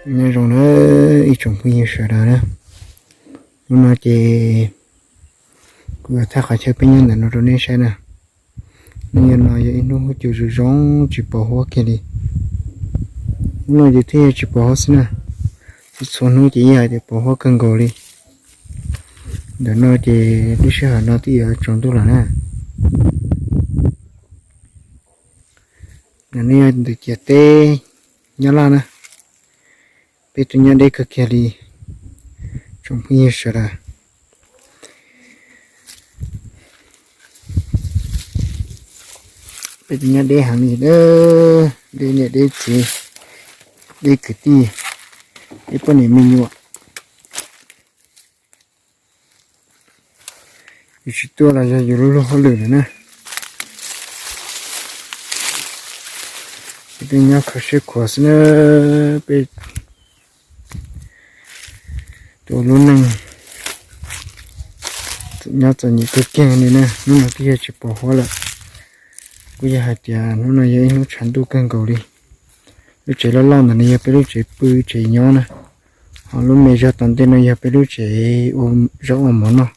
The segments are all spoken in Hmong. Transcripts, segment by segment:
Nyob zoo na ib tsoom phooj ywg sawv daws na, hnub no ces kuv yuav thaij qhov chaw peb nyob ntawm no rau nej saib na. Hnub no yog ib hnub huab cua zoo zoo tsis pos huab kiag li. Hnub no ces thiaj yog tsis pos huab xwb na, txhua txhua hnub ces yeej hais tias pos huab kawg nkaus li. Ntawm no ces lub sij hawm no twb yuav tsaus ntuj lawm na. Ntawm no yog ntawm ciam teb Nyab Laj na, peb twb nyob deb kawg kiag li tsoom phooj ywg sawv daws. Peb twb nyob deb heev li, deb niam deb txiv, deb kwv tij, deb poj niam me nyuam. Yus tsis tuaj los yog yus lub luag hauj lwm lawm na. Peb twb nyob kho siab khuav xwb na, peb tus lub neej nyob txom nyem kawg kiag li na, hnub no twb yog tsis pos huab lawm. Kuj yog hais tias hnub no yog ib hnub tshav ntuj kawg nkaus li. Lub tsev loj loj ntawm no yog peb lub tsev pw tsev nyob na, ho lub me zog tom ntej no yog peb lub tsev ua zaub ua mov noj.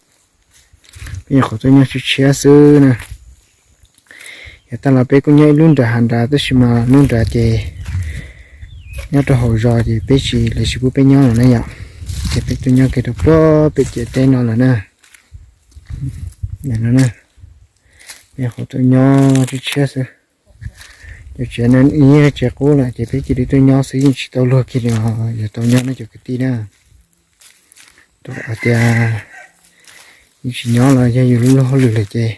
Peb nyuam qhuav tuaj nyob tshiab tshiab xwb na. Yav tag los peb kuj nyob ib lub nram hav nrad tab sis mas lub nrad ces nyob rau hauv zos ces peb tsis, lawv tsis pub peb nyob lawm na yom. Ces peb tuaj nyob kiag rau puag pem ciam teb no lawm na. Peb nyuam qhuav tuaj nyob tshiab tshiab xwb. Cov tsev no yeej yog tsev qub lawm ces peb cia li tuaj nyob xwb, yeej tsis tau luag kiag li os, yuav tau nyob no cov kwv tij na. Rau qhov tias yus tsis nyob los yog yus lub luag hauj lwm lawm ces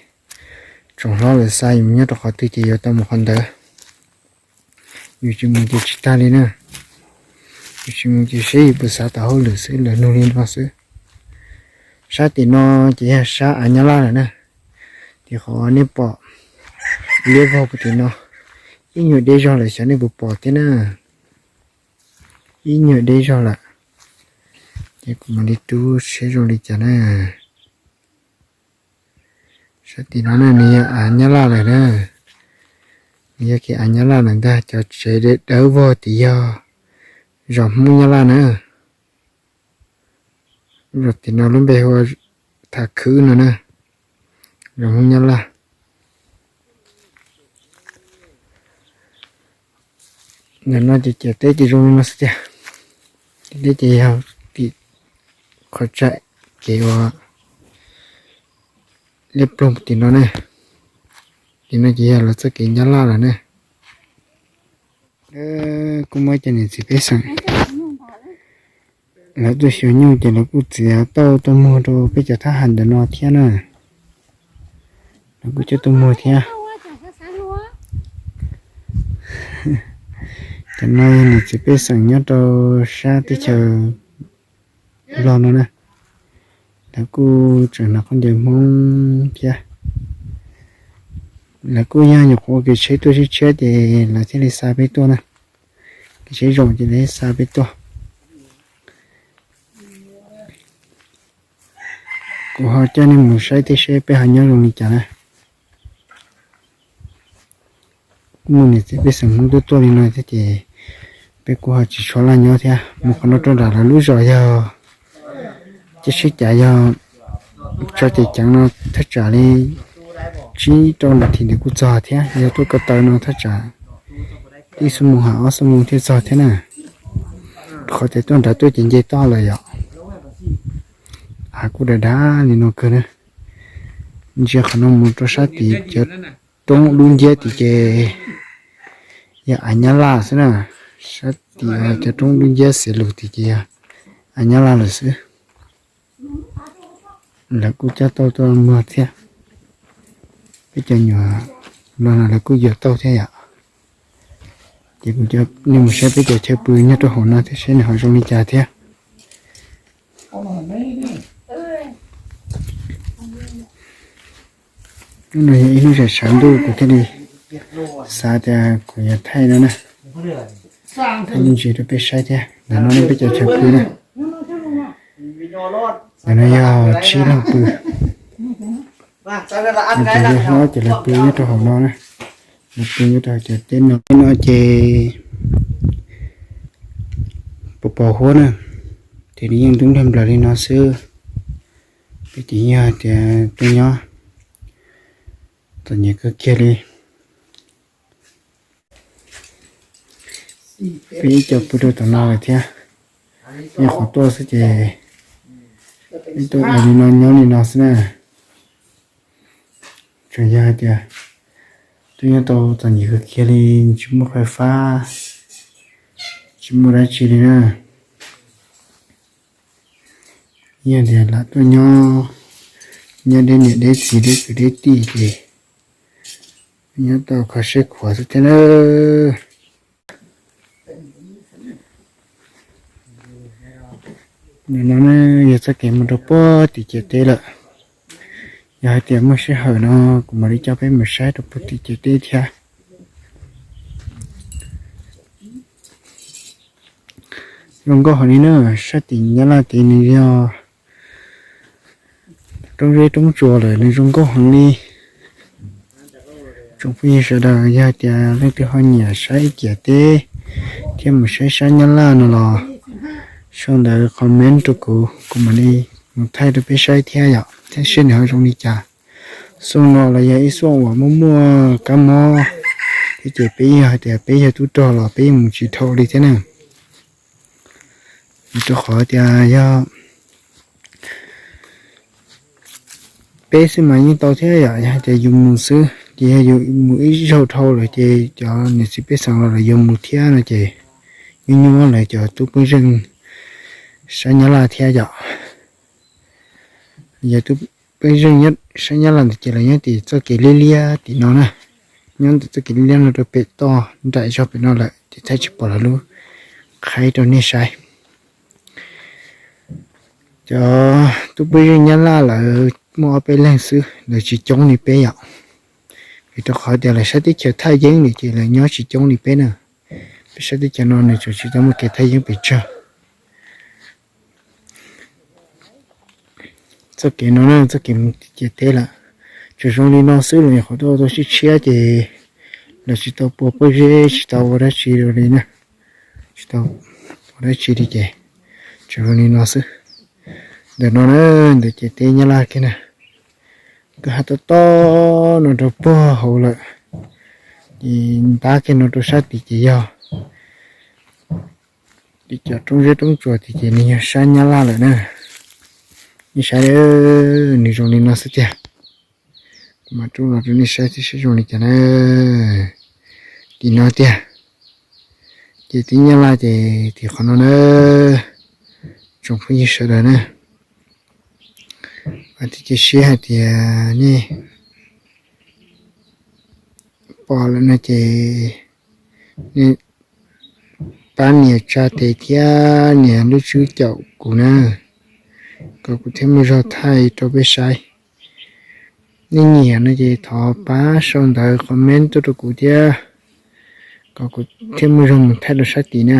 tsoom hlob lawv xa yus mus nyob rau qhov twg ces yuav tau mus qhov ntawd. Yus tsis mus ces tsis tag li na. Yus tsis mus ces seb yus puas xav tau hauj lwm xwb, lawv nug li no xwb. Sab tim no ces yog sab av Nyab Laj lawm na. Tim qhov nej pom liab vog puag tim no, ib nyuag deb zog lawm xyov nej puas pom thiab na. Ib nyuag deb zog lawm. Ces kuv mam li rub seb zoo li cas na. Sab tim no na nws yog av Nyab Laj lawm na. Nws yog kev av Nyab Laj lawm ntag, cov tsev dawb vog tim yog zos Hmoob Nyab Laj na. Zos tim no lub npe hu ua Tham Khwb no na, zos Hmoob Nyab Laj. Ntawm no ces ciam teb ces zoo li no xwb tiag. Ciam teb ces yog tim qhov tsaim kev ua liab ploog tim no ne. Tim no ces yog lawv txoj kev Nyab Laj lawm ne. Kuj muaj cov niam txiv pej xeem lawv tuaj xyuas nyuj ces lawv kuj txiav tauj tuaj muag rau peb cov thab ham ntawm no thiab na. Lawv kuj coj tuaj muag thiab. Cov no yog niam txiv pej xeem nyob rau sab teb chaws Nplog no na. Lawv kuj tseem hnav khaub ncaws Hmoob thiab. Lawv kuj yog nyuam qhuav ua kev tsheb tuaj tshiab tshiab ces lawv thiaj li xa peb tuaj na. Kev tsheb zoo ces lawv xa peb tuaj. Kuv ho coj nej mus saib thiab seb peb ho nyob zoo li cas na. Kuj muaj niam txiv pej xeem Hmoob tuaj tuaj li no thiab ces peb kuj ho tsis tshua laj nyob thiab. Mus qhov no rau nram lawv lub zos yog, cia sib cav yog tso ceev ceev no thaj tsam li tsib rau nas this ntawd kuj txog thiab. Yog tuaj ko taw no thaj tsam ib xuab moos ha ob xuab moos thiaj txog thiab na. Qhov tias tuaj nrad tuaj ces nce toj lawm yom. Av kuj dav dav li no kawg na. Ntsia qhov no mus rau sab tid cov roob dub nciab tid ces yog av Nyab Laj xwb na. Sab tid cov roob dub nciab xiav lug tid ces yog av Nyab Laj lawm xwb. Lawv kuj coj tauj tuaj muag thiab. Peb cov nyuam no lawv kuj yuav tauj thiab yom. Ces kuv coj nej mus saib peb cov chaw pw nyob rau hauv no thiab seb nws ho zoo li cas thiab. Hnub no yog ib hnub tshav tshav ntuj kuv thiaj li xav tias kuv yuav thaij no na, thaij me ntsis rau peb saib thiab. Ntawm no yog peb cov chaw pw na. Ntawm no yog tsib leeg pw. Cov yawg hlob ces lawv pw nyob rau hauv no na. Lawv pw nyob rau cov teb no. Teb no ces Pos pos huab na, ces nws yeej ntub nplaws nplaws li no xwb. Peb ces yog tias tuaj nyob txom nyem kawg kiag li. Peb ib co pw rau tom no lawm thiab, yeej qhuav tuaj xwb ces peb tuaj ua li no nyob li no xwb na. Tsuas yog hais tias twb nyob tau txom nyem kawg kiag li, tsis muaj fais fab, tsis muaj dab tsi li na. Yog tias lam tuaj nyob, nyob deb niam deb txiv deb kwv deb tij ces nyob tau kho siab khuav xwb thiab na. Nim no ne yog txoj kev mus rau puag tim ciam teb lawm. Yog hais tias muaj sij hawm no kuv mam li coj peb mus saib rau puag tim ciam teb thiab. Zoo nkauj heev li na, sab tim Nyab Laj tid nws yog roob zeb roob tsuas lawm nws zoo nkauj heev li. Tsoom phooj ywg sawv daws yog tias leej twg ho nyiam saib ciam teb thiab mus saib sab Nyab Laj no los sau ntawv comment rau kuv, kuv mam li mus thaij rau peb saib thiab yom, thiab seb nws ho zoo li cas. Xoom no los yog ib xoom uas muaj muaj kab mob thiab ces peb yog hais tias peb yog tub rog los peb yeej mus tsis dhau li thiab na. Vim rau qhov tias yog peb xwb mas yeej tau thiab yom, yog hais tias yus mus xwb ces yog yus mus ib zaug dhau lawm ces cov niam txiv pej xeem los lawv yuav mus thiab no ces nyuaj nyuaj lawv cov tub pej xeem sab Nyab Laj thiab yom. Yog tub pej xeem sab Nyab Laj ntawd ces lawv nyob tim txoj kev liab liab tim no na, nyob ntawm txoj kev liab liab no rau pem toj nraim zog pem no lawm ces thiaj tsis pom lawv lub qhaib rau nej saib. Cov tub pej xeem Nyab Laj lawv muaj ob peb leeg xwb, lawv tsis coob li peb yom. Vim rau qhov tias lawv sab teb chaws thaj yeeb lawm ces lawv nyob tsis coob li peb na. Peb sab teb chaws no nws tsuas tsis tau muaj kev thaj yeeb pes tsawg. Txoj kev no na txoj kev mus ciam teb lawm, tsuas zoo li no xwb los nyuam qhuav tuaj tau tshiab tshiab ces lawv tsis tau pua pob zeb tsis tau ua dab tsi li na, tsis tau ua dab tsi li ces tsuas zoo li no xwb. Ntawm no na, ntawm ciam teb Nyab Laj kiag na, kwj ha tob tob no rau puag hauv lawm, ces ntab kiag no rau sab tid ces yog cov roob zeb roob tsuas tid ces nws yog sab Nyab Laj lawm na. Nej saib, nws zoo li no xwb tiag. Kuv mam rub los rau nej saib thiab seb zoo li cas na. Tim no tiag, ces teb Nyab Laj ces tim qhov no na, tsoom phooj ywg sawv daws na. Vam thiab cia siab hais tias nej pom lawm no ces nej pab nias tsa tes thiab nias lub tswb caum kuv na, kom kuv thiaj muaj zog thaij rau peb saib. Nej nyiam no ces thov pab sau ntawv comment tuaj rau kuv thiab, kom kuv thiaj muaj zog mus thaij rau sab tid na.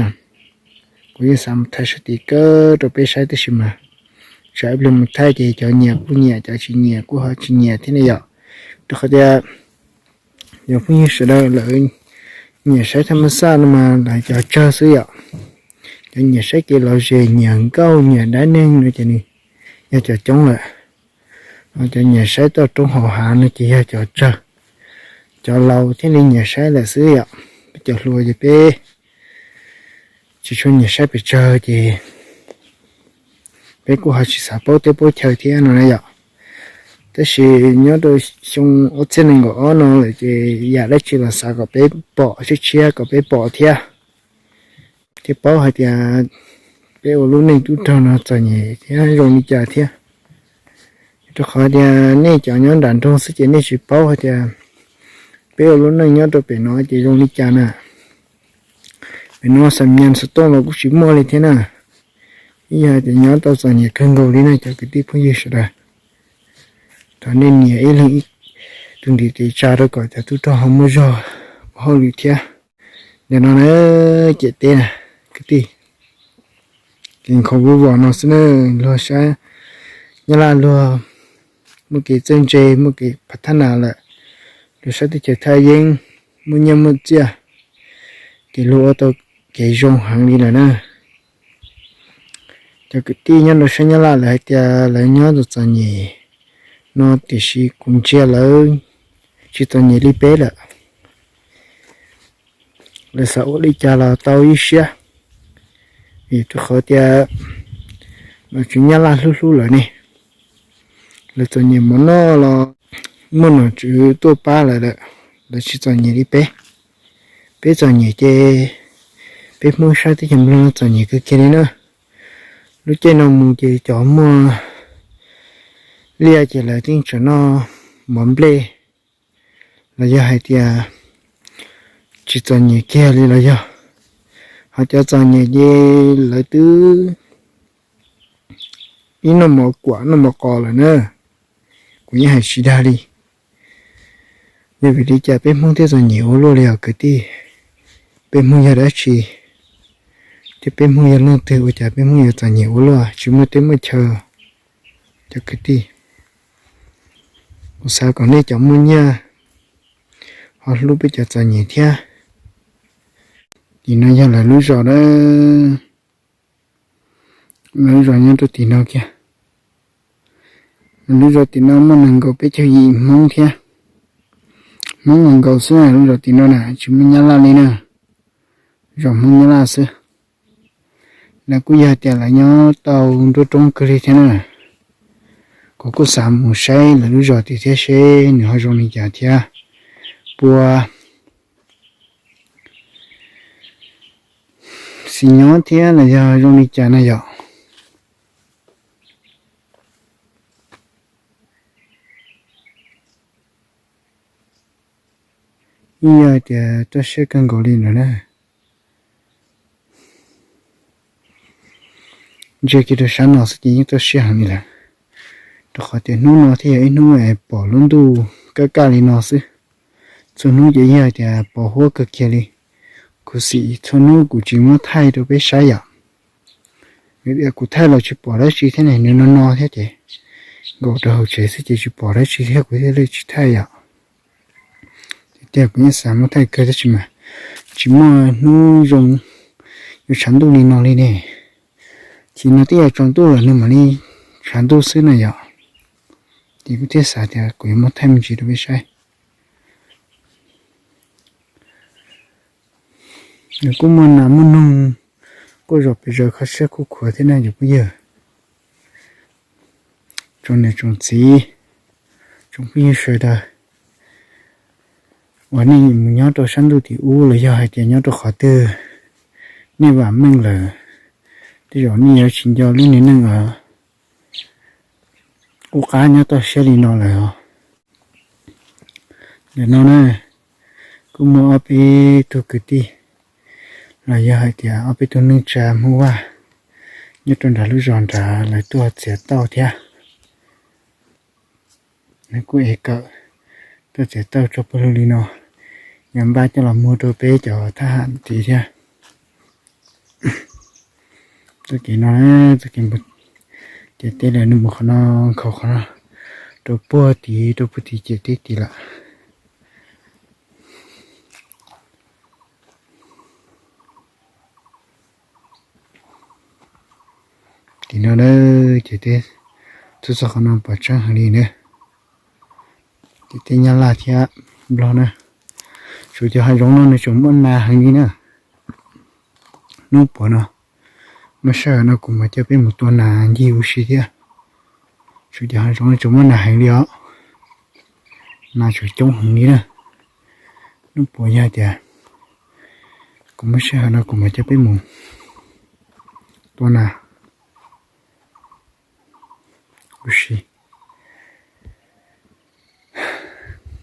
Kuv yeej xav mus thaij sab tid kawg rau peb saib tab sis mas tsam ib pliag mus thaij ces cov nyiam kuj nyiam, cov tsis nyiam kuj ho tsis nyiam thiab ne yom. Rau qhov tias cov phooj ywg sawv daws lawv nyiam saib thaj mab xaj no mas lawv cov tsawg xwb yom. Cov nyiam saib kev lom zem, nyiam nkauj nyiam dab neeg no ces nws yog cov coob lawm. Ho cov nyiam saib toj roob hauv hav no ces yog cov tsawg. Cov laus thiaj li nyiam saib lawm xwb yom. Peb cov hluas ces peb tsis tshua nyiam saib pes tsawg ces peb kuj ho tsis xav paub teb paub chaw thiab no na yom. Tab sis nyob rau xyoo ob txhiab nees nkaum ob no lawm ces yam dab tsi los xav kom peb pom tshiab tshiab kom peb pom thiab, thiaj paub hais tias peb ua lub neej tub rog no txom nyem thiab zoo li cas thiab. Rau qhov tias nej cov nyob nram nroog xwb ces nej tsis paub hais tias peb ua lub neej nyob rau pem no ces zoo li cas na. Pem no xam nyas xov tooj los kuj tsis muaj li thiab na. Ib yam tias nyob tau txom nyem kawg nkaus li na cov kwv tij phooj ywg sawv daws. Thov nej nias ib leeg ib tus ntiv tes tsa rau kom cov tub rog ho muaj zog ua hauj lwm thiab. Nim no na, ciam teb na, kwv tij, kev nkhaus vuj vos no xwb na, luag sab Nyab Laj luag muaj kev txawj ntse muaj kev phav thab nas lawm, luag sab teb chaws thaj yeeb muaj nyiaj muaj txiaj, ces luag ua tau kev zoo heev li lawm na. Cov kwv tij nyob rau sab Nyab Laj lawv hais tias lawv nyob txom txom nyem no, tiam sis kuv ntsia lawv tsis txom nyem li peb lawm. Lawv xav ua li cas los tau ib siab, vim rau qhov tias nom tswv Nyab Laj hlub hlub lawv ne. Lawv txom nyem mov noj los muaj nom tswv tuaj pab lawv lawm, lawv tsis txom nyem li peb. Peb txom nyem ces peb Hmoob sab teb chaws Nplog no txom nyem kawg kiag li na. Lub caij no mus ces cov muaj liaj ces lawv yeej tseem noj mov nplej, los yog hais tias tsis txom nyem kiag li los yog, ho cov txom nyem ces lawv twb ib noj mov kuam noj mov qos lawm na. Kuv yeej hais tsis dag li. Yog vim li cas peb Hmoob thiaj txom nyem ua luaj li os kwv tij? Peb Hmoob yog dab tsi thiab peb Hmoob yog leej twg ua cas peb Hmoob yuav txom nyem ua luaj tsis muaj teb muaj chaw? Cov kwv tij, kuv xav kom nej cov muaj nyiaj ho hlub peb cov txom nyem thiab. Tim no yog lawv lub zos na, lawv lub zos nyob rau tim no kiag. Lawv lub zos tim no muaj nees nkaum peb caug yim Hmoob thiab. Hmoob nees nkaum xwb, lub zos tim no na tsis muaj Nyab Laj li na, zos Hmoob Nyab Laj xwb. Lawv kuj yog tias lawv nyob tau nruab roob kawg li thiab na. Kuv kuj xav mus saib lawv lub zos tiag thiab seb nws ho zoo li cas thiab, puas xis nyob thiab los yog zoo li cas na yom. Yeej yog tias txaus siab kawg nkaus li no na. Ntsia kiag rau sab no xwb ces yeej txaus siab heev li lawm, rau qhov tias hnub no thiaj yog ib hnub pom lub ntuj kaj kaj li no xwb. Txhua hnub ces yog tias pos huab kawg kiag li. Khuv xim txhua hnub kuv tsis muab thaij rau peb saib yom. Vim tias kuv thaij los tsis pom dab tsi thiab ne, nws no no thiab ces nkaum rau hauv tsev xwb ces tsis pom dab tsi thiab kuv thiaj li tsis thaij yom. Tiag tiag kuv yeej xav muab thaij kawg tab sis mas tsis muaj hnub zoo yuav tshav ntuj li no li ne. Ces no twb yuav tsaus ntuj lawm nws mam li tshav ntuj xwb na yom. Ces kuv thiaj xav tias kuv yuav muab thaij me ntsis rau peb saib. Nws kuj muaj nas muaj noog, kuj zom pes zaws kho siab kuj khuav thiab na cov phooj ywg. Tsoom niam tsoom txiv, tsoom phooj ywg sawv daws uas nej mus nyob rau sab ntuj tim ub los yog hais tias nyob rau qhov twg, nej vam meej lawm, tej zaum nej yuav tsis nco lub niag neej uas qub qab nyob toj siab li no lawm os. Ntawm no na, kuj muaj ob peb tug kwv tij los yog hais tias ob peb tug neej tsa Hmoob Vaj nyob rau nram lub zos nrad lawv tuaj txiav tauj thiab. Nws kuj ev kawm tuaj txiav tauj tso pawg lug li no, yog npaj coj los muag rau peb cov thab ham tid thiab. Txoj kev no, txoj kev npus, ces tej lawm nws mus qhov no, nkhaus qhov no, rau puag tid, rau puag tid ces teb tid lawm. Tim no na, ces teb txhua txog qhov no pom tseeb heev li na. Ces teb Nyab Laj thiab Nplog na, suav cov hav zoov no nws tseem muaj nas heev li na. Hnub puav no muaj sij hawm no kuv mam coj peb mus tua nas ncig ua si thiab. Suav cov hav zoov no tseem muaj nas heev li os, nas tseem coob heev li na. Hnub puav yog tias kuv muaj sij hawm no kuv mam coj peb mus tua nas ua si.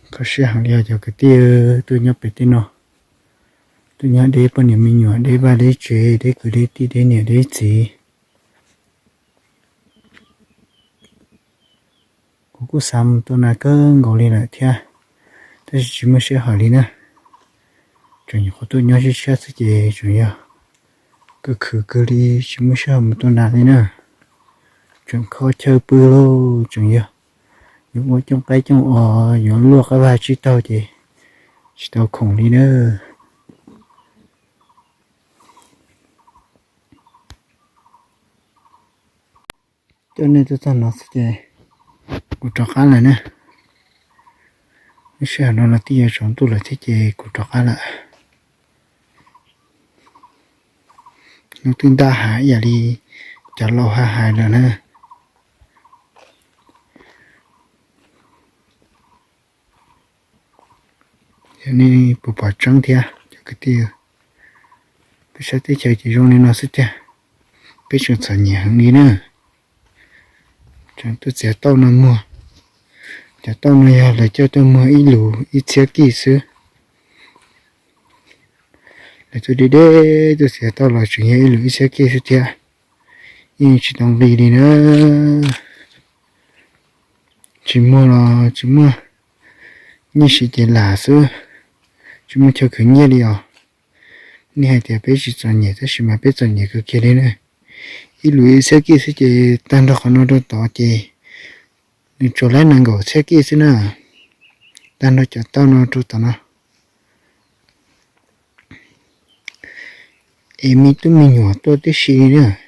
Kho siab heev li os cov kwv tij, tuaj nyob pem tej no, tuaj nyob deb poj niam me nyuam, deb vaj deb tsev, deb kwv deb tij, deb niam deb txiv. Kuv kuj xav mus tua nas kawg nkaus li lawm thiab, tab sis tsis muaj sij hawm li na. Tseem nyuam qhuav tuaj nyob tshiab tshiab xwb ces tseem yog kawg khwv kawg li, tsis muaj sij hawm mus tua nas li na. Tseem kho chaw pw lauj, tseem yog yuav ua cooj qaib cooj os, yuav luaj qab vaj tsib taug ces tsis tau khoom li na. Coj nej tuaj txog no xwb ces kuv rov qab lawm na. Lub sij hawm no los twb yuav tsaus ntuj lawm thiab ces kuv rov qab lawm. Lub twb ntab heev ib yam li cov laus hais hais lawm na. Yog nej puas pom tseeb thiab cov kwv tij, peb sab teb chaws ces zoo li no xwb tiag. Peb tseem txom nyem heev li na. Tseem tuaj txiav tauj no muag. Cov tauj no yog lawv coj tuaj muag ib lus ib txhiab kij xwb. Lawv tuaj deb deb tuaj txiav tauj los tseem yog ib lus ib txhiab kij xwb thiab. Yeej tsis tau nqi li na. Tsis muaj los tsis muaj, nyiaj siv ces lam xwb, tsis muaj chaw khwv nyiaj li os. Nej hais tias peb tsis txom nyem tab sis mas peb txom nyem kawg kiag li na. Ib lus ib txhiab kij xwb ces tag nrho qhov no rau tod ces nws tsuas laib nees nkaum txhiab kij xwb na. Tag nrho cov tauj no rau tom no. Es me tub me nyuam tuaj tib si na.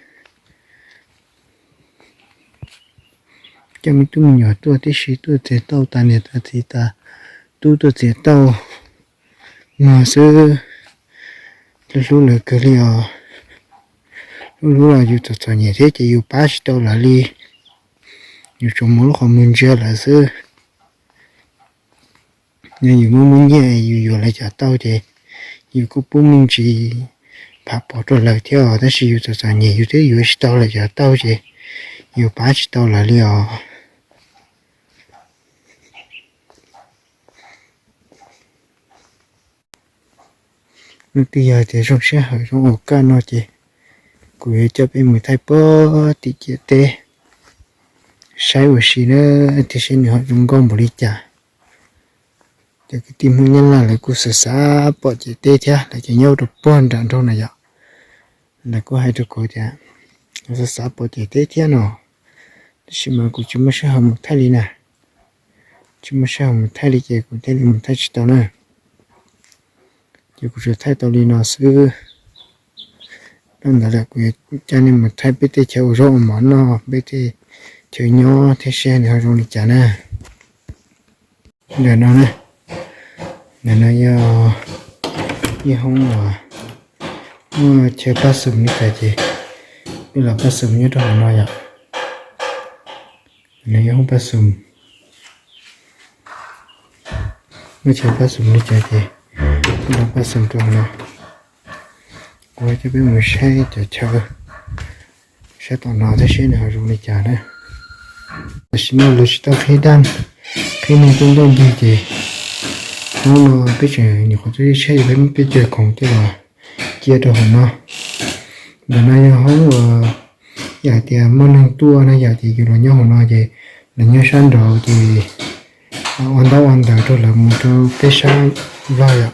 Coj me tub me nyuam tuaj tib si, tuaj txiav tauj tas niam tas txiv tas tub tuaj txiav tauj muag xwb. Hlub hlub lawv kawg li os. Hlub hlub los yus txom txom nyem thiab ces yus pab tsis tau lawv li. Yus tsuas muaj lub qhov muag ntsia lawv xwb. Yog yus muaj muaj nyiaj yus yuav lawv cov tauj ces yus kuj pub me ntsis phav pov rau lawv thiab os, tab sis yus txom txom nyem yus twb yuav tsis tau lawv cov tauj ces yus pab tsis tau lawv li os. Leej twg yog tias zoo sij hawm zoo ua kaj no ces kuv yuav coj peb mus thaij puag tim ciam teb saib ua si na, tiam sis nws ho zoo nkauj npaum li cas. Cov kwv tij Hmoob Nyab Laj lawv kuj xav xav pom ciam teb thiab, lawv ces nyob rau puag nram nroog na yom. Lawv kuj hais rau kuv tias xav xav pom ciam teb thiab no, tab sis mas kuv tsis muaj sij hawm mus thaij li na. Tsis muaj sij hawm mus thaij li ces kuv thiaj li mus thaij tsis tau na. Ces kuv tsuas thaij tau li no xwb. Dhau ntawd lawm kuv yuav coj nej mus thaij peb tej chaw ua zaub ua mov noj, peb tej chaw nyob thiab seb nws ho zoo li cas na. Ntawm no na, ntawm no yog ib hoob uas muaj chaw paj xum li cas ces peb los paj xum nyob rau hauv no yom. Ntawm no yog hoob paj xum, muaj chaw paj xum li cas ces peb los paj xum rau hauv no. Kuv coj peb mus saib cov chaw sab tom no thiab seb nws ho zoo li cas na. Tam sim no lawv tsis tau qhib daj, qhib neeg tuaj ncaj ncig ces hnub no peb tseem nyuam qhuav tuaj ib tsheb, peb muab peb cov khoom coj los cia rau hauv no. Ntawm no yog hoob uas yog hais tias muaj neeg tuaj na yom, ces yus los nyob hauv no ces los nyob sab nraud ces ua ntaub ua ntawv rau lawv mus rau peb sab Nplog yom.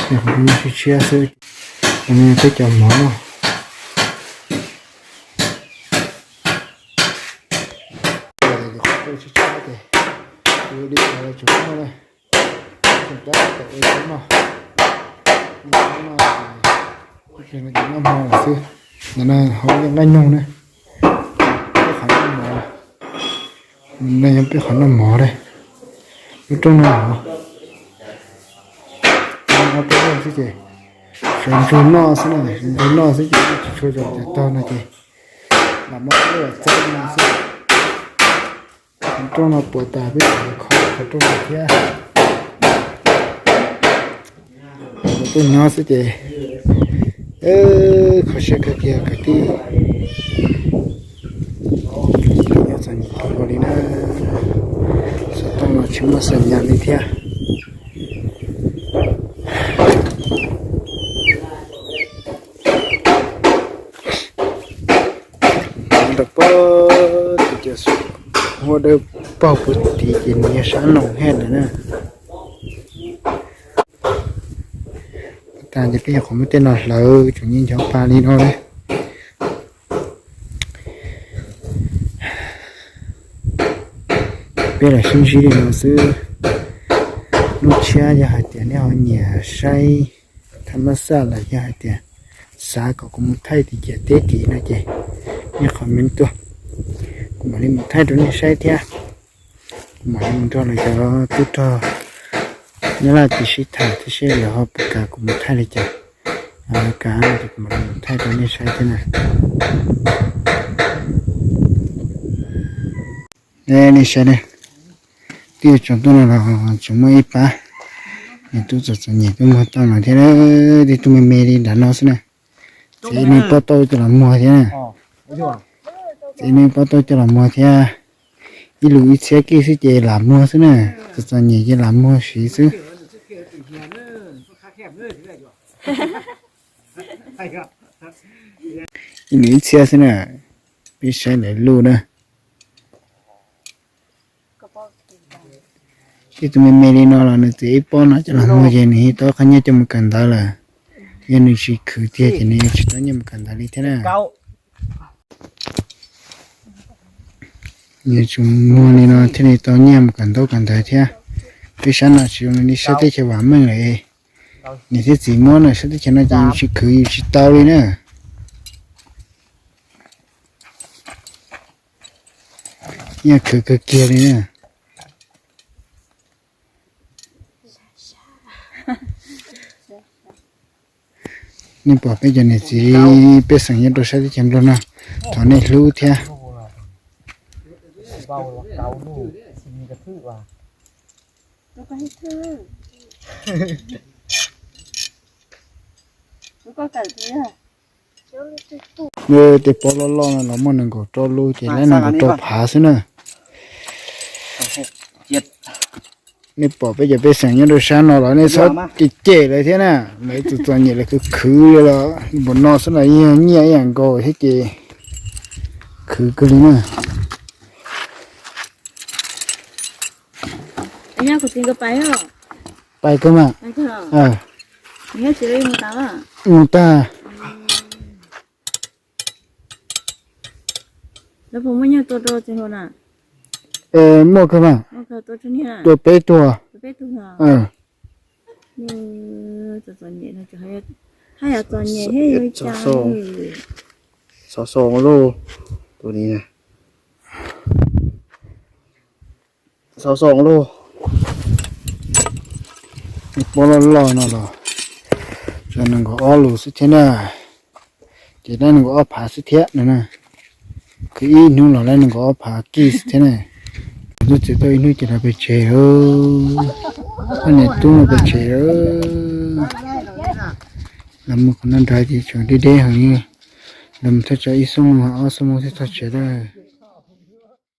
Nyuam qhuav nyob tshiab tshiab xwb, peb cov mov no. Tshiab tshiab ces li tseem muaj na, tseem tab tom ua tsev noj, noj hmo xwb. Ntawm no hauv yog nqaij noog na, peb qhov noj mov, no yog peb qhov noj mov na, lub rooj noj mov. Ob peb rooj xwb ces sawv ntsug noj xwb na, sawv ntsug noj xwb ces tsis tshua zoo cov tog no ces lam muab lub txeeb no xwb. Qhov rooj no puas tas peb tseem kho qhov rooj no thiab. Kuv tuaj nyob xwb ces kho siab kawg kiag kwv tij. Nyob txom nyem kawg nkaus li na, xov tooj los tsis muaj xas nyas li thiab. Ntawm pab tus cov huab dawb paug puag tid ces nws yog sab Noom Hej lawm na. Tas ces peb nyuam qhuav muab tej no hlawv tseem nyob nchov pa li no na. Peb los sib ntsib li no xwb. Hnub tshiab yog hais tias nej ho nyiam saib thaj mab xaj los yog hais tias xav kom kuv mus thaij tim ciam teb tid no ces nej comment tuaj. Kuv mam li mus thaij rau nej saib thiab. Kuv mam li mus nrog lawv cov tub rog Nyab Laj txiv sib tham thiab seb lawv ho puas kam kuv mus thaij li cas. Kam no ces kuv mam li mus thaij rau nej saib thiab na. Nej saib, twb yuav tsaus ntuj no los tseem muaj ib pab niam tub txom txom nyem tuaj muag tauj no thiab. Tib tug me me li nram no xwb na. Txiv neej pob tauj coj los muag thiab na. Txiv neej pob tauj coj los muag thiab. Ib lus ib txhiab kij xwb ces lam muag xwb na. Txom txom nyem ces lam muag siv xwb. Ib lus ib txhiab xwb na. Peb saib lawv luj na. Tib tug me me li no los nws txiv ib pob no coj los muag ces nws yeej tau qhov nyiaj coj mus kawm ntawv lawm. Yog nws tsis khwv tiag ces nws yeej tsis tau nyiaj mus kawm ntawv li thiab na. Nws tsuas muag li no thiaj li tau nyiaj mus kawm ntaub kawm ntawv thiab. Peb sab no tsis zoo li sab teb chaws vam meej lawm. Niam thiab txiv muab na, sab teb chaws no ces yus tsis khwv yus tsis tau li na. Nyiaj khwv kawg kiag li na. Nej pom peb cov niam txiv pej xeem nyob rau sab teb chaws Nplog no, thov nej hlub thiab. Tej pob loj loj no los muaj nees nkaum rau lub ces lab nees nkaum rau phav xwb na. Nej pom peb cov pej xeem nyob rau sab no los nej txhob cem cem lawv thiab na. Lawv txom txom nyem lawv khwv khwv li los npaum no xwb los yeej yog nyiaj ib yam nkaus thiab ces khwv kawg li na. Pais kawg mas. Mus tag. Muaj kawg mas. Tua peb tug. Xov xo lauj, tus ni na. Xov xo lauj. Pob loj loj no los tsuas nees nkaum ob lus xwb thiab na. Ces lab nees nkaum ob phav xwb thiab no na. Khwv ib hnub los lab nees nkaum ob phav kij xwb thiab na. Lub txiv tau ib hnub ces los pem tsev, poj niam tub los pem tsev. Los mus qhov no nrad ces tseem deb deb heev, los mus thaj tsam ib xuab moos ob xuab moos thiaj txog tsev lawm.